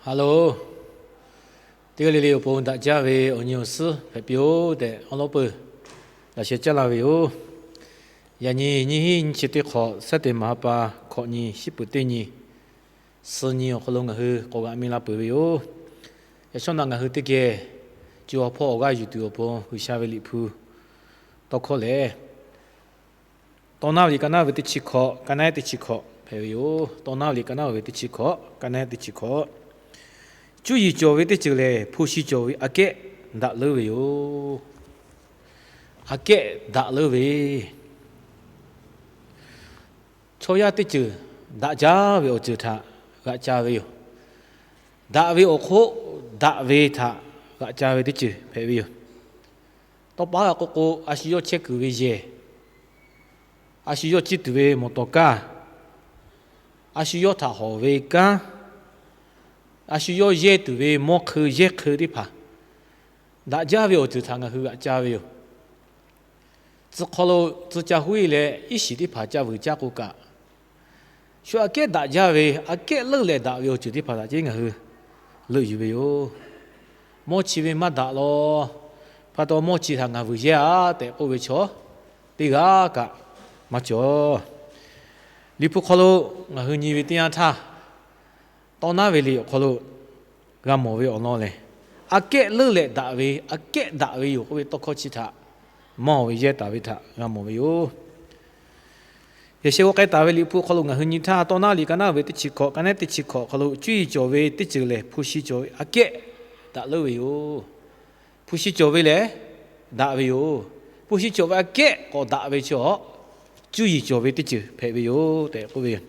Hello, teˇ g'aˇ le le awˬ pon daꞈ jaˇ ve awˬ nyi awˬ suhˉ hpehꞈ piˇ-oˆ tehꞈ awˉ lawˉ peuˬ laꞈ sheh caˉ laˇ ve yoˬ. Yaꞈ nyi nyiˇ hinˉ nyiˇ chi teˇ hk'awꞈ, Sunday maˍ ha pa hkawꞈ nyi, shiˉ peuˍ teˇ nyi, suh nyi awˬ hk'aw lo ngaˬ hui k'awꞈ g'aꞈ mi la peuˬ ve yoˬ. Yaꞈ shawˉ naꞈ ngaˬ hui teˇ geh co ha hpawˇ awˬ g'aˇ yuˬ tuˬ awˬ pon G'uiˬsha ve Liꞈ hpu tawˇ hkawˇ lehˬ, Tawˇ naˉ ve liꞈ ka naˉ ve teˇ chi hkawꞈ, ka naˉ teˇ chi hkawꞈ hpehꞈ ve yoˬ. Tawˇ naˉ ve liꞈ ka naˉ ve teˇ chi hkawꞈ, ka naˉ teˇ chi hkawꞈ. Cuˇ yiˍ cawˬ ve teˇ ceuˬ lehˬ, hpu shi cawˬ ve aꞈ kehˉ daꞈ leuˉ ve yoˬ. Aꞈ kehˉ daꞈ leuˉ ve chaw yaˇ teˇ ceuˬ daꞈ jaˇ ve awˬ ceuˬ htaꞈ g'aꞈ ca ve yoˬ. Daꞈ ve awˬ hk'oˆ daꞈ ve htaꞈ g'aꞈ ca ve teˇ ceuˬ hpehꞈ ve yoˬ. Tawˇ pa g'a k'oˆ k'o, a shu yawˇ chehˇ kuiˬ ve yehˬ, a shu yawˇ ciˇ tuˬ ve mawˬ tawˍ kaˇ, a shu yawˇ htaꞈ hawˍ ve kanˉ, a shu yawˇ yehˇ tuˬ ve mawˇ hk'eun yehˇ hk'eun teˇ hpaˍ daꞈ jaˇ ve awˬ ceuˬ htaꞈ ngaˬ hui g'aꞈ ca ve yoˬ. Tcuh hk'aw lo tcuh ca huˉ e leh iˉ shiˍ teˇ hpaˍ ca vuiˬ caˇ k'o kaꞈ, shu aꞈ kehˉ daꞈ jaˇ ve, aꞈ kehˉ leuˉ leh daꞈ ve awˬ ceuˬ teˇ hpaˍ htaꞈ ceˉ ngaˬ hui leuˆ yuˬ ve yoˬ. Mawˇ chi ve maˇ daꞈ law. Pa taw mawˇ chi htaꞈ ngaˬ vuiˬ yehˇ a tehꞈ k'oˆ ve chaw teˇ g'aˇ kaꞈ maˇ cawˬ. Liꞈ hpu hk'aw lo ngaˬ hui nyi ve teˇ yanˇ htaˇ, Tawˇ naˉ ve liꞈ awˬ hk'aw lo g'a mawˬ ve awˬ lawn lehˬ, aꞈ kehˉ leuˉ leh daꞈ ve, aꞈ kehˉ daꞈ ve yoˬ k'oˆ ve tawˇ hkawˇ chi htaꞈ maˇ awˬ ve yehˇ taˍ ve htaꞈ g'a mawˬ ve yoˬ. Yaꞈ sheh g'aw k'ai taˍ ve liꞈ hpu hk'aw lo ngaˬ hui nyi htaˇ, Tawˇ naˉ liꞈ ka naˉ ve teˇ chi hkawꞈ, ka naˉ teˇ chi hkawꞈ hk'aw lo cuˇ yiˍ cawˬ ve teˇ ceuˬ lehˬ, hpu shi cawˬ ve aꞈ kehˉ daꞈ leuˉ ve yoˬ. Hpu shi cawˬ ve lehˬ, daꞈ ve yoˬ. Hpu shi cawˬ ve aꞈ kehˉ k'awꞈ daꞈ ve chaw, cuˇ yiˍ cawˬ ve teˇ ceuˬ hpehꞈ ve yoˬ tehꞈ k'oˆ ve yoˬ.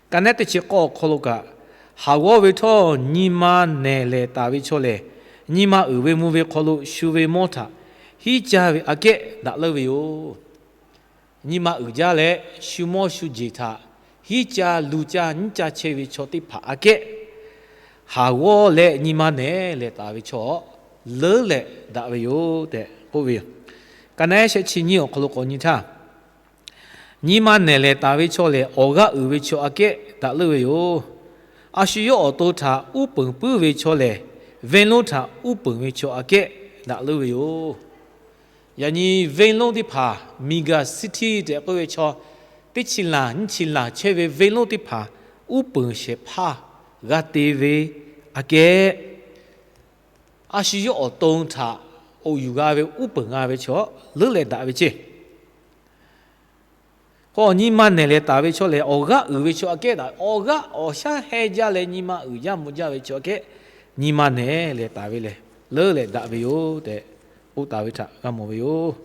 Ka naˉ teˇ chi k'awˇ awˬ hk'aw lo kaꞈ, haˍ g'awˇ ve htawˇ nyi ma nehˬ lehˍ taˍ ve chaw lehˬ, nyi ma uiˍ ve mvuh ve hk'aw lo shu ve mawˇ htaꞈ hiˉ caˇ ve aꞈ kehˉ daꞈ leuˉ ve yoˬ. Nyi ma uiˍ jaˇ leh shu mawˇ shu jeˬ htaꞈ hiˉ caˇ lu caˇ nyiˉ caˇ chehˇ ve chaw teˇ hpaˍ aꞈ kehˉ, haˍ g'awˇ leh nyi ma nehˬ lehˍ taˍ ve chaw leuˉ leh daꞈ ve yoˬ tehꞈ k'oˆ ve yoˬ. Ka naˉ shehˆ chi nyiˇ awˬ hk'aw lo k'awꞈ nyi htaˇ, nyi ma nehˬ lehˍ taˍ ve chaw lehˬ, awˬ g'aˇ uiˍ ve chaw aꞈ kehˉ daꞈ leuˉ ve yoˬ. A shu yawˇ awˬ to htaꞈ uˉ peunˍ puiˉ ve chaw lehˬ, venˇ lonˉ htaꞈ uˉ peunˍ ve chaw aꞈ kehˉ daꞈ leuˉ ve yoˬ. Yaꞈ nyi venˇ lonˉ teˇ hpaˍ, mega city tehꞈ k'oˆ ve chaw, teˇ chi laˬ nyiˇ chi laˬ chehˇ ve venˇ lonˉ teˇ hpaˍ uˉ peunˍ shehˍ hpaˇ g'a te ve aꞈ kehˉ, a shu yawˇ awˬ to htaꞈ k'oꞈ yuˬ g'a ve uˉ peunˍ g'a ve chaw leuˉ leh daꞈ ve ceˇ. K'o, nyi ma nehˬ lehˍ taˍ ve chaw lehˬ, awˬ g'aˇ uiˍ ve chaw aꞈ kehˉ daꞈ, awˬ g'aˇ awˬ shaˉ heh jaˇ leh nyi ma uiˍ jaˇ mvuh jaˇ ve chaw aꞈ kehˉ, nyi ma nehˬ lehˍ taˍ ve lehˬ, leuˉ leh daꞈ ve yoˬ tehꞈ k'oˆ taˍ ve htaꞈ g'a mawˬ ve yoˬ.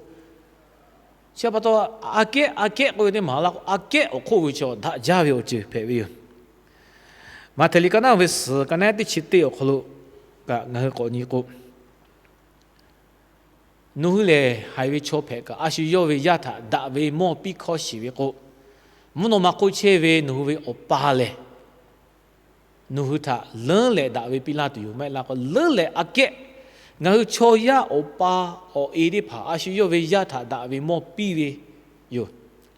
Chi pa taw, aꞈ kehˉ aꞈ kehˉ k'oˆ ve teˇ maˬ la k'o, aꞈ kehˉ awˬ hk'oˆ ve chaw daꞈ jaˇ ve awˬ ceuˬ hpehꞈ ve yoˬ. Maꞈhtehˍ liꞈ ka naˉ ve suhˍ ka naˉ teˇ chi teˇ awˬ hk'aw lo kaꞈ ngaˬ hui k'awꞈ nyi k'o, nawˬ hui lehˬ haiˬ ve chaw hpehꞈ kaꞈ, a shu yawˇ ve yaˇ htaꞈ daꞈ ve mawˇ piˇ hkawˇ shiˍ ve k'o, mvuhˇ naw ma hk'oˆ chehˇ ve nawˬ hui ve Awˬ pa lehˬ, nawˬ hui htaꞈ leuˉ leh daꞈ ve piˇ laˇ tuˬ yoˬ. Maˇ heˆ la k'o, leuˉ leh aꞈ kehˉ ngaˬ hui chaw yaˇ awˬ pa awˬ e teˇ hpaˍ a shu yawˇ ve yaˇ htaꞈ daꞈ ve mawˇ piˇ ve yoˬ.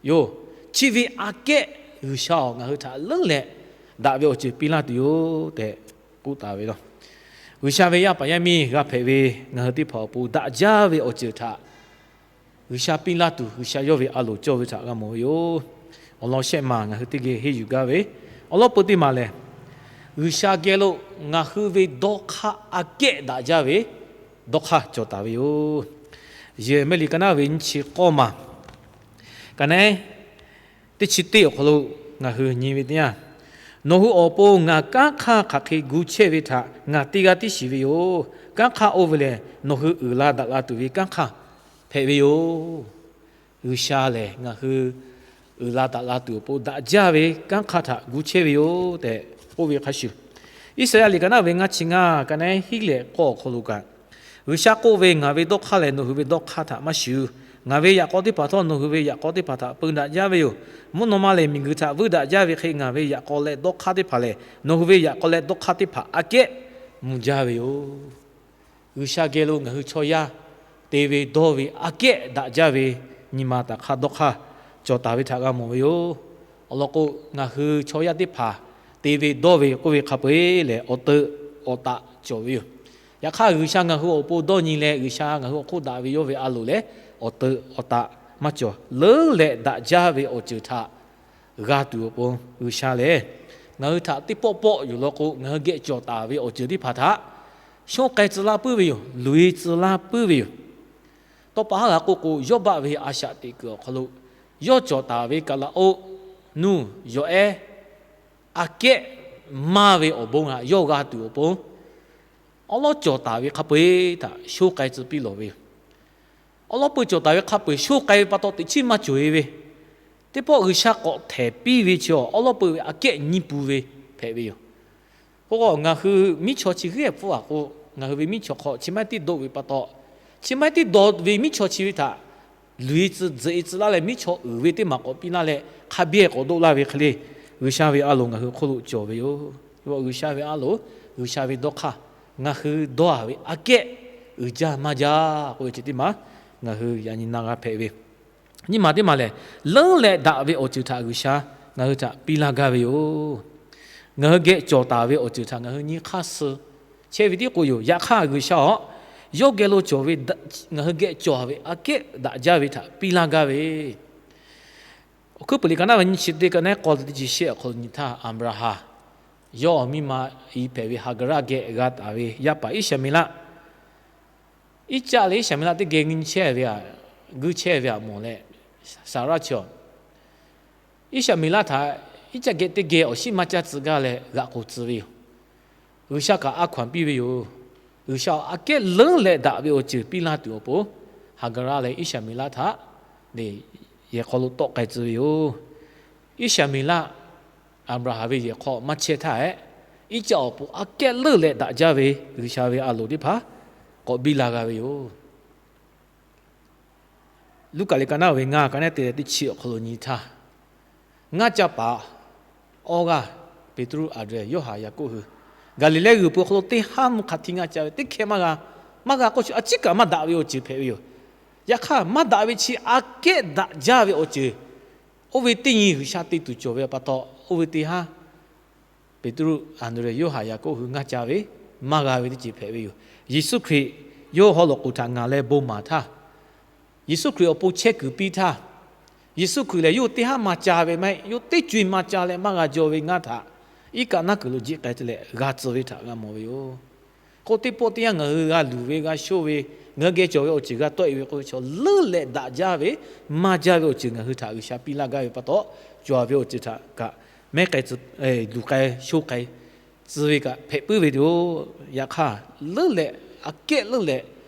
Yoˬ, chi ve aꞈ kehˉ G'uiˬsha awˬ ngaˬ hui htaꞈ leuˉ leh daꞈ ve awˬ ceuˬ piˇ laˇ tuˬ yoˬ tehꞈ k'oˆ taˍ ve yoˬ. G'uiˬsha ve yaˇ paˍ yaˇ miˇ g'a hpehꞈ ve ngaˬ hui teˇ hpaˍ awˬ pon daꞈ jaˇ ve awˬ ceuˬ htaꞈ G'uiˬsha piˇ laˇ tuˬ, G'uiˬsha yawˇ ve a loˍ cawˇ ve htaꞈ g'a mawˬ ve yoˬ. Awˬ lawn shehˆ maˬ ngaˬ hui teˇ geh henˇ yuˬ gaˇ ve, awˬ lawn peu teˇ maˬ lehˬ, G'uiˬsha geh lo ngaˬ hui ve dawˇ hk'aˇ aꞈ kehˉ daꞈ jaˇ ve dawˇ hk'aˇ cawˬ taˍ ve yoˬ. Yeˍraˍmiˆ liꞈ ka naˉ ve nyiˇ chi k'awˇ maˬ, ka naˉ teˇ chi teˇ awˬ hk'aw lo ngaˬ hui nyi ve teˇ yanˇ, nawˬ hui awˬ pon ngaˬ kanˉ hk'aˇ hk'aˬ hk'e gu chehˇ ve htaꞈ ngaˬ teˇ g'aˇ tiˉ shiˍ ve yoˬ. Kanˉ hk'aˇ oˇ ve lehˬ, nawˬ hui uiˍ la daꞈ la tuˬ ve kanˉ hk'aˇ hpehꞈ ve yoˬ. G'uiˬsha lehˬ, ngaˬ hui uiˍ la daꞈ la tuˬ awˬ pon daꞈ jaˇ ve kanˉ hk'aˇ htaꞈ gu chehˇ ve yoˬ tehꞈ k'oˆ ve hk'a shuˍ, Iˉsaˍyaˆ liꞈ ka naˉ ve ngaˇ chi ngaˇ ka naˉ hiˉ leh k'awˇ awˬ hk'aw lo kaꞈ, G'uiˬsha k'oˆ ve, Ngaˬ ve dawˇ hk'aˇ lehˬ, nawˬ hui ve dawˇ hk'aˇ htaꞈ maˇ shuˍ. Ngaˬ ve yaꞈ k'aw teˇ hpaˍ htawˇ nawˬ hui ve yaꞈ k'aw teˇ hpaˍ htaꞈ peu daꞈ jaˇ ve yoˬ. Mvuhˇ naw ma lehˬ, miˬguiˬ htaꞈ vuiˇ daꞈ jaˇ ve hk'e, ngaˬ ve yaꞈ k'aw leh dawˇ hk'aˇ teˇ hpaˍ lehˬ, nawˬ hui ve yaꞈ k'aw leh dawˇ hk'aˇ teˇ hpaˍ aꞈ kehˉ mvuh jaˇ ve yoˬ. G'uiˬsha geh lo ngaˬ hui chaw yaˇ te ve dawˇ ve aꞈ kehˉ daꞈ jaˇ ve nyi ma taꞈ hk'aˇ dawˇ hk'aˇ cawˬ taˍ ve htaꞈ g'a mawˬ ve yoˬ. Awˬ lawn k'o, ngaˬ hui chaw yaˇ teˇ hpaˍ te ve dawˇ ve k'oˆ ve hk'a peu-eˬ lehˬ, awˬ teuꞈ awˬ taꞈ cawˬ ve yoˬ. Yaꞈ hk'aˇ, G'uiˬsha ngaˬ hui awˬ pon dawˇ nyi leh G'uiˬsha ngaˬ hui awˬ hk'oˆ daꞈ ve yawˇ ve a loˍ leh awˬ teu awˬ taꞈ maˇ cawˬ. Leuˉ leh daꞈ jaˇ ve awˬ ceuˬ htaꞈ g'a tuˬ awˬ pon G'uiˬsha lehˬ, ngaˬ hui htaꞈ teˇ pawˆ pawˆ yoˬ law k'o, ngaˬ hui geh cawˬ taˍ ve awˬ ceuˬ teˇ hpaˍ htaꞈ shonˉ k'ai tcuh laˇ puiˉ ve yoˬ. Loꞈ-e tcuh laˇ puiˉ ve yoˬ. Tawˇ pa haˉ g'a k'oˆ k'o, Yawˇbaˆ ve a shaꞈ teꞈ kuiˬ awˬ hk'aw lo yawˇ cawˬ taˍ ve kaˍlaˍoˆ nuˇ yawˬ ehˉ aꞈ kehˉ maˇ ve awˬ bon htaꞈ yawˇ g'a tuˬ awˬ pon, awˉ lawˉ cawˬ taˍ ve hk'a peu-eˬ htaꞈ shonˉ k'ai tcuh piˇ lawˬ ve yoˬ. Awˉ lawˉ peu cawˬ taˍ ve hk'a peu-eˬ shonˉ k'ai ve pa taw teꞈ chiˉ maˇ cawˬ-e ve, teˇ pawˆ G'uiˬsha k'awꞈ htehˍ piˇ ve chi awˉ lawˉ peu ve aꞈ kehˉ nyi pun ve hpehꞈ ve yoˬ. K'o, ngaˬ hui miˉ chaw chi g'ehˇ hpfuhˇ a k'o, ngaˬ hui ve miˉ chaw hk'aw chi maˇ heˆ tiˉ dawˆ ve pa taw, chi maˇ heˆ tiˉ dawˆ ve miˉ chaw chi ve htaꞈ loꞈ-e tcuh, tzuhꞈ-e tcuh laˇ leh miˉ chaw uiˍ ve teˇ maˬ k'awꞈ piˇ laˇ leh hk'a biˇ k'awꞈ dawˆ laˇ ve hk'e le, G'uiˬsha ve a loˍ ngaˬ hui hk'oˆ lo cawˬ ve yoˬ. G'uiˬsha ve a loˍ, G'uiˬsha ve dawˇ hk'aˇ, ngaˬ hui dawˇ-a ve aꞈ kehˉ uiˍ jaˇ maˇ jaˇ k'oˆ ve chi teˇ maˬ ngaˬ hui yaꞈ nyi na g'a hpehꞈ ve. Nyiˇ maˬ teˇ maˬ lehˬ, leuˉ leh daꞈ ve awˬ ceuˬ htaꞈ G'uiˬsha ngaˬ hui htaꞈ piˇ laˇ gaˇ ve yoˬ. Ngaˬ hui geh cawˬ taˍ ve awˬ ceuˬ htaꞈ ngaˬ hui nyi hk'aˇ suh chehˇ ve tiˉ k'o yoˬ. Yaꞈ hk'aˇ, G'uiˬsha-oˬ, yawˇ geh lo cawˬ ve, ngaˬ hui geh cawˬ ve aꞈ kehˉ daꞈ jaˇ ve htaꞈ piˇ laˇ gaˇ ve, Awˬ hkuiˉ puiˍ liꞈ ka naˉ ve nyiˇ chi teˇ ka naˉ k'aw teˇ chi shehˆ awˬ hk'aw lo nyi htaˇ, Aˍbraˍhanˍ yawˇ awˬ miˇ ma i hpehꞈ ve Haˍgaˍraˆ geh g'a taˍ ve yaˇ paˍ Iˉshaˍmeˍlaˆ, Iˉcaˆ leh Iˉshaˍmeˍlaˆ teˇ geh nyi chehˇ ve, guiˇ chehˇ ve aꞈ mawˬ leh, Saˍraˆ chi-a, Iˉshaˍmeˍlaˆ htaꞈ Iˉcaˆ geh teˇ geh awˬ shiˉ maˇ caˇ tcuh gaˇ leh g'aꞈ k'oˍ tcuh ve yoˬ. G'uiˬsha kaꞈ a hkaw-anˬ piˇ ve yoˬ. G'uiˬsha aꞈ kehˉ leuˉ leh daꞈ ve awˬ ceuˬ piˇ laˇ tuˬ awˬ pon, Haˍgaˍraˆ leh Iˉshaˍmeˍlaˆ htaꞈ yehˬ hk'aw lo tawˆ k'ai tcuh ve yoˬ. Iˉshaˍmeˍlaˆ Aˍbraˍhanˍ ve yehˬ hk'aw maˇ chehˇ htaˇ hehꞈ, Iˉcaˆ awˬ pon aꞈ kehˉ leuˉ leh daꞈ jaˇ ve G'uiˬsha ve a loˍ teˇ hpaˍ k'awꞈ biˇ la g'a ve yoˬ. Luˉkaꞈ liꞈ ka naˉ ve ngaˇ ka naˉ te leh teˇ chi awˬ hk'aw lo nyi htaˇ, ngaˇ ca paˍ awˇ g'aˇ, Peˍtruˆ, Anˍdrehˍ, Yoˇhanˬ, Yaˍkoˆ hui, Gaˍliˍlehˇ g'uiˬ pui hk'aw lo teˇ haˉ mvuhˇ hk'a htiˇ ngaˇ ca ve teˇ hkeh maˇ g'a, maˇ g'a k'oˆ chi a ciˉ kaꞈ maˇ daꞈ ve awˬ ceuˬ hpehꞈ ve yoˬ. Yaꞈ hk'aˇ, maˇ daꞈ ve chi aꞈ kehˉ daꞈ jaˇ ve awˬ ceuˬ oˇ ve teˇ nyi G'uiˬsha te tuˬ cawˬ ve pa taw, oˇ ve teˇ haˉ Peˍtruˆ, Anˍdrehˍ, Yoˇhanˬ, Yaˍkoˆ hui ngaˇ ca ve maˇ g'a ve teˇ ceuˬ hpehꞈ ve yoˬ. Yeˍsuˆ Hkriꞈ yawˇ haw loꞈ k'oˍ htaꞈ ngaˬ leh bon maˍ htaˇ, Yeˍsuˆ Hkriꞈ awˬ pon chehˇ kuiˬ piˇ htaˇ, Yeˍsuˆ Hkriꞈ lehˬ yawˇ teˇ haˉ maˇ ca ve maˇ heˆ, yawˇ teˇ co-e maˇ ca leh maˇ g'a jaw ve ngaˇ htaꞈ iˉ kaˆ naˉ kuiˬ lo jiˆ k'ai te leh g'a tcuh ve htaꞈ g'a mawˬ ve yoˬ. K'o, teˇ pawˆ teˇ yanˇ ngaˬ hui g'a luˬ ve, g'a shoˇ ve, ngaˬ hui geh cawˬ ve awˬ ceuˬ g'a tawˆ-e ve k'o, chaw leuˉ leh daꞈ jaˇ ve, maˇ jaˇ ve awˬ ceuˬ ngaˬ hui htaꞈ G'uiˬsha piˇ laˇ gaˇ ve pa taw, cawˬ ve awˬ ceuˬ htaꞈ kaꞈ mehˉ k'ai, luˬ k'ai, shoˇ k'ai tcuh ve kaꞈ hpehꞈ puiˉ ve yoˬ. Yaꞈ hk'aˇ, leuˉ leh, aꞈ kehˉ leuˉ leh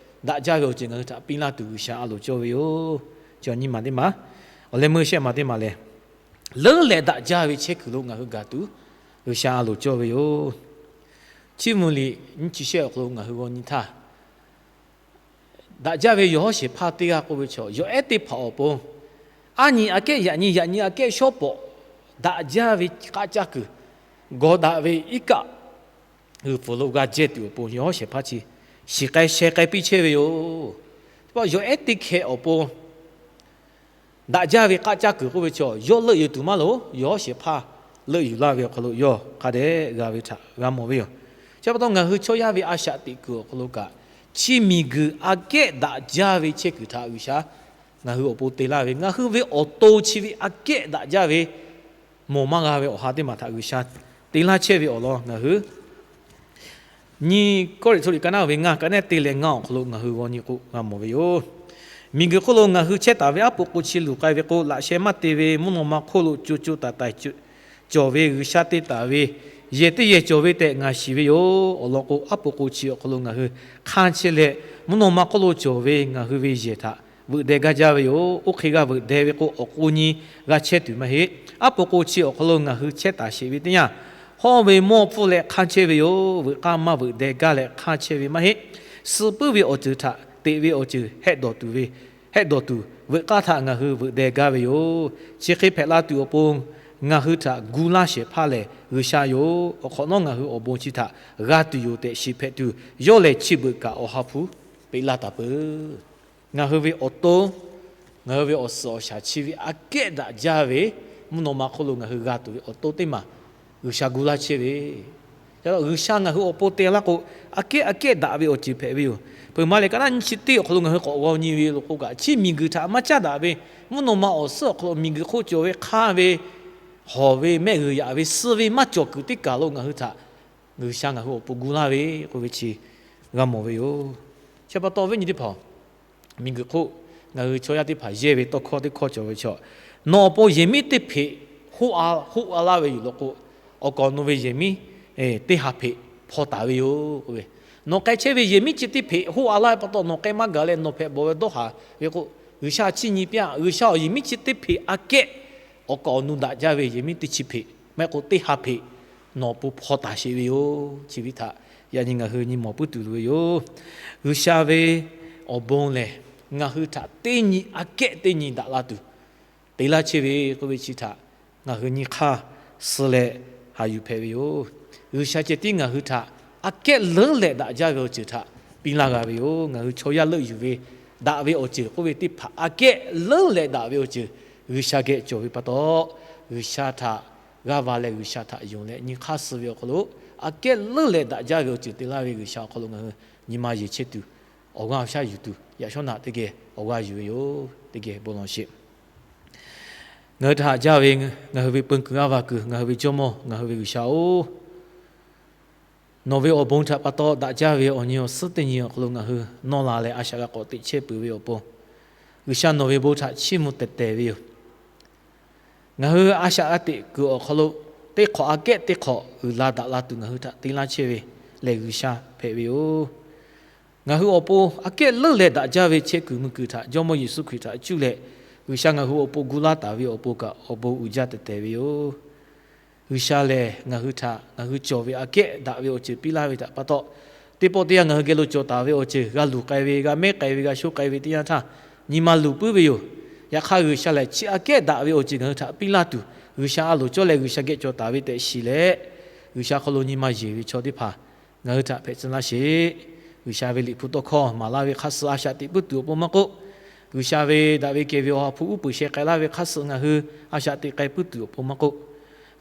daꞈ jaˇ ve awˬ ceuˬ ngaˬ hui htaꞈ piˇ laˇ tuˬ G'uiˬsha a loˍ cawˇ ve yoˬ. Chi nyiˇ maˬ teˇ maˬ, awˬ leh meuˇ shehˆ maˬ teˇ maˬ lehˬ, leuˉ leh daꞈ jaˇ ve chehˇ kuiˬ lo ngaˬ hui gaˬ tuˬ G'uiˬsha a loˍ cawˇ ve yoˬ. Chiˇ mvuh liꞈ nyiˇ chi shehˆ awˬ hk'aw lo ngaˬ hui g'aw nyi htaˇ, daꞈ jaˇ ve yawˬ hawˉ shehˍ hpaˇ teˇ g'aˇ k'oˆ ve chaw, yawˬ ehˉ teˇ hpaˍ awˬ pon, aˉ nyi aꞈ kehˉ yaꞈ nyi, yaꞈ nyi aꞈ kehˉ shawˉ pawˍ daꞈ jaˇ ve k'aˆ caˇ kuiˬ, gawˬ daꞈ ve iˉ kaˆ g'uiˬ pfuhˍ lo g'a jehˇ tuˬ awˬ pon, yawˬ hawˉ shehˍ hpaˇ chi shiˍ k'ai sheh k'ai piˇ chehˇ ve yoˬ. Teˇ pawˆ yawˬ ehˉ teˇ hkeh awˬ pon daꞈ jaˇ ve k'aˆ caˇ kuiˬ k'oˆ ve chaw, yawˇ leuˆ yuˬ tuˬ maˇ loˍ, yawˬ hawˉ shehˍ hpaˇ leuˆ yuˬ laˇ ve awˬ hk'aw lo yawˇ hk'a dehꞈ g'a ve htaꞈ g'a mawˬ ve yoˬ. Chi pa taw, ngaˬ hui chaw yaˇ ve a shaꞈ teꞈ kuiˬ awˬ hk'aw lo kaꞈ, chi miˬguiˬ aꞈ kehˉ daꞈ jaˇ ve chehˇ kuiˬ htaꞈ G'uiˬsha ngaˬ hui awˬ pon te laˇ ve, ngaˬ hui ve awˬ to chi ve aꞈ kehˉ daꞈ jaˇ ve mawˬ maˇ g'a ve awˬ ha teˇ maˬ htaꞈ G'uiˬsha te laˇ chehˇ ve awˬ lawn ngaˬ hui nyiˇ Kawˇrenˍhtuˆ liꞈ ka naˉ ve ngaˇ ka naˉ te leh ngaˇ awˬ hk'aw lo ngaˬ hui g'aw nyi k'o g'a mawˬ ve yoˬ. Miˬguiˬ hk'oˆ lo ngaˬ hui chehˇ taˍ ve aˉ po k'o chi luˬ k'ai ve k'o, laꞈ sheh maˇ te ve mvuhˇ naw ma hk'oˆ lo co co taiˍ taiˍ cawˬ ve G'uiˬsha te taˍ ve yehˬ teˇ yehˬ cawˬ ve tehꞈ ngaˬ shiˍ ve yoˬ. Awˬ lawn k'o, aˉ po k'o chi awˬ hk'aw lo ngaˬ hui hk'anˇ chehˇ leh, mvuhˇ naw ma hk'oˆ lo cawˬ ve ngaˬ hui ve yehˬ htaꞈ veuꞈ deh gaˇ jaˇ ve yoˬ. Oˇ hk'e g'a veuꞈ deh ve k'o, awˬ k'o nyi g'a chehˇ tuˬ maˇ heˆ. Aˉ po k'o chi awˬ hk'aw lo ngaˬ hui chehˇ taˍ sheˍ ve teˇ yanˇ, hawˇ ve mawˇ hpfuhˇ leh hk'anˇ chehˇ ve yoˬ. Veuꞈ k'aˇ maˇ veuꞈ deh gaˇ leh hk'anˇ chehˇ ve maˇ heˆ. Suh puiˉ ve awˬ ceuˬ htaꞈ teꞈ ve awˬ ceuˬ hehˆ dawˬ tuˬ ve, hehˆ dawˬ tuˬ veuꞈ k'aˇ htaꞈ ngaˬ hui veuꞈ deh gaˇ ve yoˬ. Chi hk'e hpehꞈ la tuˬ awˬ pon, ngaˬ hui htaꞈ gu laˇ shehˍ hpaˇ lehˬ G'uiˬsha yoˬ. Awˬ hk'awꞈ nawˉ ngaˬ hui awˬ bon chi htaꞈ g'a tuˬ yoˬ tehꞈ shiˍ hpehꞈ tuˬ, yawˇ lehˬ chi beuꞈ kaꞈ awˬ ha hpu peꞈ laˇ taˍ peuˬ. Ngaˬ hui ve awˬ to, ngaˬ hui ve awˬ suhˍ awˬ shaˍ chi ve aꞈ kehˉ daꞈ jaˇ ve mvuhˇ naw ma hk'oˆ lo ngaˬ hui g'a tuˬ ve awˬ to teˇ maˬ G'uiˬsha gu laˇ chehˇ ve, G'uiˬsha ngaˬ hui awˬ pon te laˇ k'o, aꞈ kehˉ aꞈ kehˉ daꞈ ve awˬ ceuˬ hpehꞈ ve yoˬ. Peuˬ ma leh kaꞈ naˆ nyi chi teˇ awˬ hk'aw lo ngaˬ hui k'awꞈ g'aw nyi ve lo k'o kaꞈ, chi miˬguiˬ htaꞈ maˇ caˉ daꞈ ve, mvuhˇ naw ma awˬ suhˉ awˬ hk'aw lo miˬguiˬ hk'oˆ cawˬ ve hk'aˇ ve, hawˬ ve, mehˆ g'uiˬ yaꞈ ve, suh ve maˇ cawˬ kuiˬ teˇ kaˬ lo ngaˬ hui htaꞈ G'uiˬsha ngaˬ hui awˬ pon gu laˇ ve k'oˆ ve chi g'a mawˬ ve yoˬ. Chi pa taw viˉ nyi teˇ hpaˍ-oˬ, miˬguiˬ hk'oˆ ngaˬ hui chaw yaˇ teˇ hpaˍ yehˇ ve tawˇ hkawˇ teˇ hkawˇ cawˬ ve chaw, nawˬ awˬ pon yehˬ miˉ teˇ hpeꞈ hoˆ a laˇ ve yoˬ law k'o, awˬ kaˍ awˬ nu ve yehˬ miˉ teˇ ha hpeꞈ hpaw taˍ ve yoˬ k'oˆ ve. Nawˬ k'ai chehˇ ve yehˬ miˉ chi teˇ hpeꞈ hoˆ a laˇ ve pa taw nawˬ k'ai maˇ gaˬ leh nawˬ hpehꞈ bawˬ ve dawˇ haˍ ve k'o, G'uiˬsha chiˇ nyi piˇ-a. G'uiˬsha awˬ yehˬ miˉ chi teˇ hpeꞈ aꞈ kehˉ awˬ kaˍ awˬ nu daꞈ jaˇ ve yehˬ miˉ teˇ chi hpeꞈ maˇ heˆ k'o teˇ ha hpeꞈ nawˬ awˬ pon hpaw taˍ sheˍ ve yoˬ. Chi ve htaꞈ yaꞈ nyi ngaˬ hui nyi mawˬ puiˉ tuˬ loˍ ve yoˬ. G'uiˬsha ve awˬ bon lehˬ, ngaˬ hui htaꞈ teˇ nyi aꞈ kehˉ teˇ nyi daꞈ la tuˬ te laˇ chehˇ ve k'oˆ ve chi htaꞈ ngaˬ hui nyi hk'aˇ suh leh haꞈ yuˬ hpehꞈ ve yoˬ. G'uiˬsha ceh tiˉ ngaˬ hui htaꞈ aꞈ kehˉ leuˉ leh daꞈ jaˇ ve awˬ ceuˬ htaꞈ piˇ laˇ g'a ve yoˬ. Ngaˬ hui chaw yaˇ leuˆ yuˬ ve daꞈ ve awˬ ceuˬ k'oˆ ve teˇ hpaˍ aꞈ kehˉ leuˉ leh daꞈ ve awˬ ceuˬ G'uiˬsha geh cawˬ ve pa taw, G'uiˬsha htaꞈ g'aˇ va leh G'uiˬsha htaꞈ yonˍ leh nyi hk'aˇ suh ve awˬ hk'aw lo, aꞈ kehˉ leuˉ leh daꞈ jaˇ ve awˬ ceuˬ te laˇ ve G'uiˬsha awˬ hk'aw lo ngaˬ hui nyi ma yeˬ chehˇ tuˬ, awˬ g'aˇ awˬ shaˉ yuˬ tuˬ, yaꞈ shawˉ naꞈ teˇ geh awˬ g'aˇ yuˬ ve yoˬ. Teˇ geh bon lawˬ sheˍ. Ngaˬ hui htaꞈ haꞈ jaˇ ve, ngaˬ hui ve peu kuiˬ g'aˇ va kuiˬ, ngaˬ hui ve Jawˇmawˇ, ngaˬ hui ve G'uiˬsha-oˬ, nawˬ ve awˬ bon htaꞈ pa taw daꞈ jaˇ ve awˬ nyi awˬ suhˉ teˇ nyi awˬ hk'aw lo ngaˬ hui nawˇ la leh a shaꞈ g'a k'awꞈ teꞈ chehˇ peuˬ ve awˬ pon, G'uiˬsha nawˬ ve bon htaꞈ chiˇ mvuh tehˬ tehˬ ve yoˬ. Ngaˬ hui a shaꞈ g'a teꞈ kuiˬ awˬ hk'aw lo teˇ hk'awꞈ aꞈ kehˉ teˇ hk'awꞈ uiˍ la daꞈ la tuˬ ngaˬ hui htaꞈ te laˇ chehˇ ve lehˬ G'uiˬsha hpehꞈ ve yoˬ. Ngaˬ hui awˬ pon aꞈ kehˉ leuˉ leh daꞈ jaˇ ve chehˇ kuiˬ mui kuiˬ htaꞈ Jawˇmawˇ Yeˍsuˆ Hkriꞈ htaꞈ cuˇ leh G'uiˬsha ngaˬ hui awˬ pon gu laˇ taˍ ve awˬ pon kaꞈ awˬ bon uiˍ jaˇ tehˬ tehˬ ve yoˬ. G'uiˬsha lehˬ ngaˬ hui htaꞈ ngaˬ hui cawˬ ve aꞈ kehˉ daꞈ ve awˬ ceuˬ piˇ laˇ ve htaꞈ pa taw, teˇ pawˆ teˇ yanˇ ngaˬ hui geh lo cawˬ taˍ ve awˬ ceuˬ g'a luˬ k'ai ve, g'a mehˉ k'ai ve, g'a sho k'ai ve teˇ yanˇ htaˇ, nyi ma luˬ puiˉ ve yoˬ. Yaꞈ hk'aˇ G'uiˬsha lehˬ chi aꞈ kehˉ daꞈ ve awˬ ceuˬ ngaˬ hui htaꞈ piˇ laˇ tuˬ, G'uiˬsha a loˍ cawˇ leh G'uiˬsha geh cawˬ taˍ ve tehꞈ shiˍ leh, G'uiˬsha hk'aw lo nyi ma yeˬ ve chaw teˇ hpaˍ ngaˬ hui htaꞈ hpehꞈ tcuh laˇ sheˍ. G'uiˬsha ve Liꞈ hpu tawˇ hkawˇ maˍ laˇ ve hk'aˇ suh a shaꞈ teꞈ puiˉ tuˬ awˬ pon maˇ k'oˆ, G'uiˬsha ve daꞈ ve kehˬ ve Awˬ ha hpu uˉ peunˍ sheh k'ai laˇ ve hk'aˇ suh ngaˬ hui a shaꞈ teꞈ k'ai puiˉ tuˬ awˬ pon maˇ k'oˆ,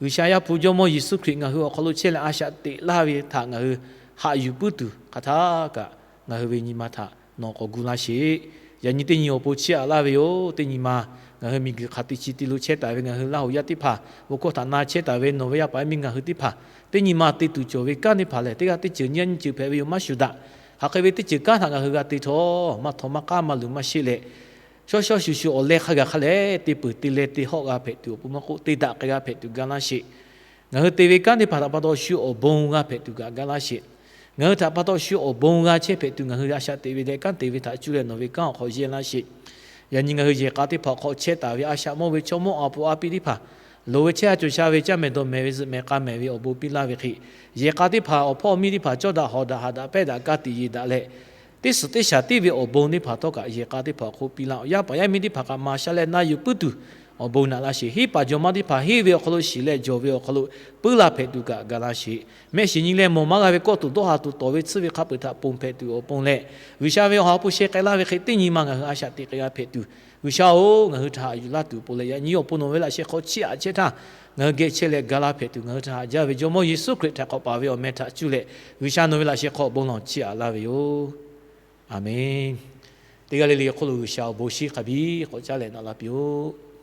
G'uiˬsha Yaˇ hpu Jawˇmawˇ Yeˍsuˆ Hkriꞈ ngaˬ hui awˬ hk'aw lo chehˇ leh a shaꞈ teꞈ laˇ ve htaꞈ ngaˬ hui haꞈ yuˬ puiˉ tuˬ hk'aˬ htaˇ kaꞈ ngaˬ hui ve nyi ma htaꞈ nawˬ k'awꞈ gu laˇ sheˍ. Yaꞈ nyi teˇ nyi awˬ pon chiˇ aꞈ laˇ ve yoˬ. Teˇ nyi ma ngaˬ hui miˬguiˬ hk'aˬ te chi te lo chehˇ taˍ ve ngaˬ hui Laˇ huˍ yaˇ teˇ hpaˍ, bon hkawˇ htaꞈ na chehˇ taˍ ve nawˬ ve yaˇ paˍ yaˇ miˇ ngaˬ hui teˇ hpaˍ, teˇ nyi ma te tuˬ cawˬ ve kanˉ teˇ hpaˍ lehˬ, teˇ g'aˇ teˇ ceuˬ nyi nyi ceuˬ hpehꞈ ve yoˬ maˇ shuˍ daꞈ. Hk'aˬ hk'e ve teˇ ceuˬ kanˉ htaꞈ ngaˬ hui g'a te htawˇ, maˇ htaw maˇ k'aˉ maˇ luˬ maˇ sheˆ leh, shawˉ shawˉ shuˍ shuˍ awˬ leh hk'a gaˬ hk'a leh te peuˬ te leh te hawˆ g'a hpehꞈ tuˬ awˬ pon maˇ k'oˆ, te daꞈ k'ai g'a hpehꞈ tuˬ ga laˇ sheˍ. Ngaˬ hui te ve kanˉ teˇ hpaˍ htaꞈ pa taw shu awˬ bon g'a hpehꞈ tuˬ kaꞈ ga laˇ sheˍ. Ngaˬ hui htaꞈ pa taw shu awˬ bon g'a chehˇ hpehꞈ tuˬ ngaˬ hui a shaꞈ teꞈ ve leh kanˉ te ve htaꞈ cuˇ leh nawˬ ve kanˉ awˬ hk'aw yehˇ laˇ sheˍ. Yaꞈ nyi ngaˬ hui yehˬ k'a teˇ hpaˍ awˬ hk'aw chehˇ taˍ ve a shaꞈ mawˇ ve chaw mawˇ a po a piˇ teˇ hpaˍ, loˍ ve chehˇ a cawˬ sha ve caˇ mehˍ dawˬ mehˍ ve zuhꞈ mehˍ k'a mehˍ ve awˬ bon piˇ laˇ ve hk'e, yehˬ k'a teˇ hpaˍ awˬ hpawˇ miˇ teˇ hpaˍ cawˇ daꞈ hawˍ daꞈ haꞈ daꞈ pehˇ daꞈ ka tiꞈ yeˬ daꞈ leh, teˇ suhˍ teˇ shaˍ tiˉ ve awˬ bon teˇ hpaˍ htawˇ kaꞈ yehˬ k'a teˇ hpaˍ awˬ hk'oˆ piˇ laˇ-oˆ. Yaˇ paˍ yaˇ miˇ teˇ hpaˍ kaꞈ maˍ sha leh na yuˬ puiˉ tuˬ awˬ bon naꞈ laˇ sheˍ. Henˇ paˍ jawˬ ma teˇ hpaˍ henˇ ve awˬ hk'aw lo shiˍ leh jawˬ ve awˬ hk'aw lo puiˉ laˇ hpehꞈ tuˬ kaꞈ ga laˇ sheˍ. Mehˆ shiˍ nyi leh mawˬ maˇ g'a ve kawˆ tuˬ dawˇ ha tuˬ tawˍ ve tsuhˇ ve hk'a peu-eˬ htaꞈ ponˬ hpehꞈ tuˬ awˬ pon leh, G'uiˬsha ve awˬ ha hpu sheh k'ai laˇ ve hk'e teˇ nyi ma ngaˬ hui a shaꞈ teꞈ k'ai g'a hpehꞈ tuˬ, G'uiˬsha-oˬ, ngaˬ hui htaꞈ haꞈ yuˬ laˇ tuˬ awˬ pon leh yaꞈ nyi awˬ pon nawˬ ve laꞈ sheh hk'aw chiˇ aꞈ chehˇ htaˇ, ngaˬ hui geh chehˇ leh ga laˇ hpehꞈ tuˬ ngaˬ hui htaꞈ haꞈ jaˇ ve Jawˇmawˇ Yeˍsuˆ Hkriꞈ htaꞈ k'awꞈ paˍ ve awˬ meh htaꞈ cuˇ leh, G'uiˬsha nawˬ ve laꞈ sheh hk'aw bon lawˬ chiˇ aꞈ laˇ ve yoˬ. Aˍmenˇ. Teˇ g'aˇ le le awˬ hk'oˆ lo G'uiˬsha awˬ bon shiˉ hk'a biˇ k'awꞈ caˉ leh naꞈ la piˇ-oˆ.